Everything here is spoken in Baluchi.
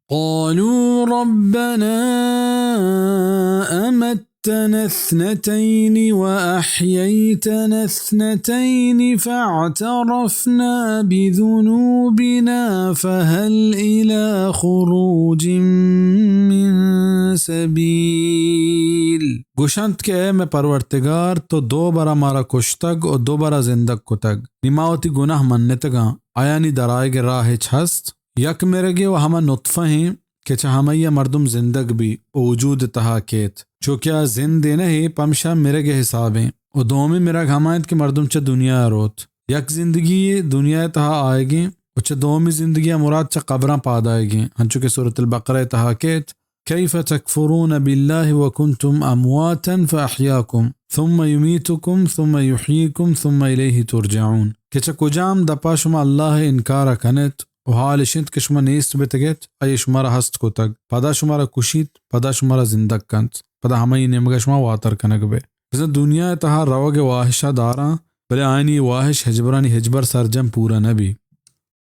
قالوا ربنا أمتنا اثنتين وأحييتنا اثنتين فاعترفنا بذنوبنا فهل إلى خروج من سبيل۔ گوشنت کہ اے مئے پرورتگار، تو دو برا مارا کشتگ و دو برا زندگ کتگ، نی ما وتی گناہ منتگاں، آیانی درآیگ ء راہ ہچ ہست؟ یک مرگے و ہما نطفہ ایں کہ چہ ہمائی ء مردم زندگ بی و وجود ء تہا کیت، چو کہ آ زندے نہ ایں، پمشا مرگ ء حساب ایں۔ و دومی مرگ ہما انت کہ مردم چہ دنیا ء روت۔ یک زندگی یے دنیا ء تہا آیگیں و چہ دومی زندگی ء مراد چہ قبراں پاد آیگیں، انچو کہ سورۃ البقرہ ء تہا کیت، كيف تكفرون بالله وكنتم أمواتا فأحياكم ثم يميتكم ثم يحييكم ثم إليه ترجعون۔ کہ چہ کجام دپا شما اللہ ء انکار ء کنت و حال اش انت کہ شما نیست بتگ ات، آئی ء شمارا ہست کتگ، پدا شمارا کشیت، پدا شمارا زندگ کنت، پدا ہمائی نیمگا شما واتر کنگ بئے۔ بزاں دنیا ء تہا روگ ء واہشا داراں، بلے آیانی واہش ہچبرانی ہچبر سرجم پورا نہ بی۔